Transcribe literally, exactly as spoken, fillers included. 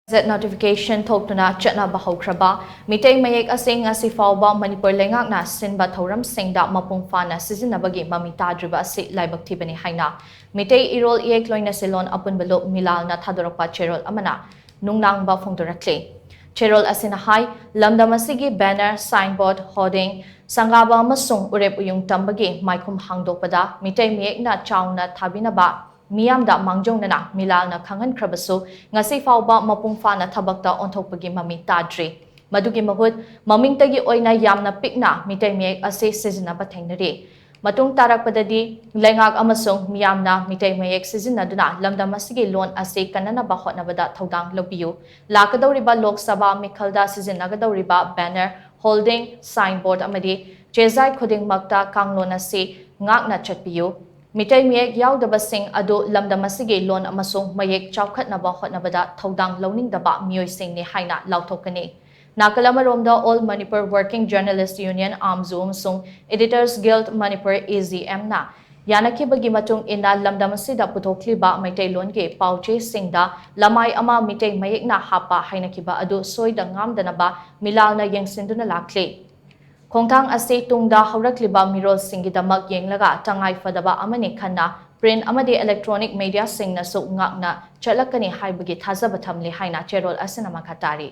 Gazette notification ꯊꯣꯛꯇꯨꯅ ꯆꯠꯅꯕ ꯍꯧꯈ꯭ꯔꯕ ꯃꯤꯇꯩ ꯃꯌꯦꯛ ꯑꯁꯤ ꯉꯁꯤ ꯐꯥꯎꯕ ꯃꯅꯤꯄꯨꯔ ꯂꯩꯉꯥꯛꯅ ꯁꯤꯟꯕ ꯊꯧꯔꯝꯁꯤꯡꯗ ꯃꯄꯨꯡ ꯐꯥꯅ ꯁꯤꯖꯤꯟꯅꯕꯒꯤ ꯃꯃꯤ ꯇꯥꯗ꯭ꯔꯤꯕ ꯑꯁꯤ ꯂꯥꯏꯕꯛ ꯊꯤꯕꯅꯤ ꯍꯥꯏꯅ ꯃꯤꯇꯩ ꯏꯔꯣꯜ ꯏꯌꯦꯛ ꯂꯣꯏꯅꯁꯤꯂꯣꯟ ꯑꯄꯨꯟꯕ ꯂꯨꯞ ꯃꯤꯂꯥꯜꯅ ꯊꯥꯗꯣꯔꯛꯄ ꯆꯦꯔꯣꯜ ꯑꯃꯅ ꯅꯨꯡꯅꯥꯡꯕ ꯐꯣꯡꯗꯣꯔꯛꯂꯤ꯫ ꯆꯦꯔꯣꯜ ꯑꯁꯤꯅ ꯍꯥꯏ, ꯂꯝꯗꯝ ꯑꯁꯤꯒꯤ banner, signboard, hoarding, ꯁꯪꯒꯥꯕ ꯑꯃꯁꯨꯡ ꯎꯔꯦꯞ ꯎꯌꯨꯡ ꯇꯝꯕꯒꯤ ꯃꯥꯏꯈꯨꯝ ꯍꯥꯡꯗꯣꯛꯄꯗ ꯃꯤꯇꯩ ꯃꯌꯦꯛꯅ ꯆꯥꯎꯅ ꯊꯥꯕꯤꯅꯕ ꯃꯤꯌꯥꯝꯗ ꯃꯥꯡꯖꯧꯅꯅ ꯃꯤꯂꯥꯜꯅ ꯈꯪꯍꯟꯈ꯭ꯔꯕꯁꯨ ꯉꯁꯤ ꯐꯥꯎꯕ ꯃꯄꯨꯡ ꯐꯥꯅ ꯊꯕꯛꯇ ꯑꯣꯟꯊꯣꯛꯄꯒꯤ ꯃꯃꯤ ꯇꯥꯗ꯭ꯔꯤ꯫ ꯃꯗꯨꯒꯤ ꯃꯍꯨꯠ ꯃꯃꯤꯡꯇꯒꯤ ꯑꯣꯏꯅ ꯌꯥꯝꯅ ꯄꯤꯛꯅ ꯃꯤꯇꯩ ꯃꯌꯦꯛ ꯑꯁꯤ ꯁꯤꯖꯤꯟꯅꯕ ꯊꯦꯡꯅꯔꯤ꯫ ꯃꯇꯨꯡ ꯇꯥꯔꯛꯄꯗꯗꯤ ꯂꯩꯉꯥꯛ ꯑꯃꯁꯨꯡ ꯃꯤꯌꯥꯝꯅ ꯃꯤꯇꯩ ꯃꯌꯦꯛ ꯁꯤꯖꯤꯟꯅꯗꯨꯅ ꯂꯝꯗꯝ ꯑꯁꯤꯒꯤ ꯂꯣꯟ ꯑꯁꯤ ꯀꯟꯅꯅꯕ ꯍꯣꯠꯅꯕꯗ ꯊꯧꯗꯥꯡ ꯂꯧꯕꯤꯌꯨ꯫ ꯂꯥꯛꯀꯗꯧꯔꯤꯕ Lok Sabha ꯃꯤꯈꯜꯗ ꯁꯤꯖꯤꯟꯅꯒꯗꯧꯔꯤꯕ banner, hoarding, signboard ꯑꯃꯗꯤ ꯆꯦꯖꯥꯏ ꯈꯨꯗꯤꯡꯃꯛꯇ ꯀꯥꯡꯂꯣꯟ ꯑꯁꯤ ꯉꯥꯛꯅ ꯆꯠꯄꯤꯌꯨ꯫ ꯃꯤꯇꯩ ꯃꯌꯦꯛ ꯌꯥꯎꯗꯕꯁꯤꯡ ꯑꯗꯨ ꯂꯝꯗꯝ ꯑꯁꯤꯒꯤ ꯂꯣꯟ ꯑꯃꯁꯨꯡ ꯃꯌꯦꯛ ꯆꯥꯎꯈꯠꯅꯕ ꯍꯣꯠꯅꯕꯗ ꯊꯧꯗꯥꯡ ꯂꯧꯅꯤꯡꯗꯕ ꯃꯤꯑꯣꯏꯁꯤꯡꯅꯤ ꯍꯥꯏꯅ ꯂꯥꯎꯊꯣꯛꯀꯅꯤ꯫ ꯅꯥꯀꯜ ꯑꯃꯔꯣꯝꯗ All Manipur Working Journalist Union, AMJU, ꯑꯃꯁꯨꯡ Editors Guild Manipur, AGM, ꯅ ꯌꯥꯅꯈꯤꯕꯒꯤ ꯃꯇꯨꯡ ꯏꯟꯅ ꯂꯝꯗꯝ ꯑꯁꯤꯗ ꯄꯨꯊꯣꯛꯂꯤꯕ ꯃꯩꯇꯩꯂꯣꯟꯒꯤ ꯄꯥꯎ ꯆꯦꯁꯤꯡꯗ ꯂꯃꯥꯏ ꯑꯃ ꯃꯤꯇꯩ ꯃꯌꯦꯛꯅ ꯍꯥꯞꯄ ꯍꯥꯏꯅꯈꯤꯕ ꯑꯗꯨ ꯁꯣꯏꯗ ꯉꯥꯝꯗꯅꯕ ꯃꯤꯂꯥꯜꯅ ꯌꯦꯡꯁꯤꯟꯗꯨꯅ ꯂꯥꯛꯂꯤ꯫ ꯈꯣꯡꯊꯥꯡ ꯑꯁꯤ ꯇꯨꯡꯗ ꯍꯧꯔꯛꯂꯤꯕ ꯃꯤꯔꯣꯜꯁꯤꯡꯒꯤꯗꯃꯛ ꯌꯦꯡꯂꯒ ꯇꯉꯥꯏ ꯐꯗꯕ ꯑꯃꯅꯤ ꯈꯟꯅ print ꯑꯃꯗꯤ electronic mediaꯁꯤꯡꯅꯁꯨ ꯉꯥꯛꯅ ꯆꯠꯂꯛꯀꯅꯤ ꯍꯥꯏꯕꯒꯤ ꯊꯥꯖꯕ ꯊꯝꯂꯤ ꯍꯥꯏꯅ ꯆꯦꯔꯣꯜ ꯑꯁꯤꯅ ꯃꯈꯥ ꯇꯥꯔꯤ꯫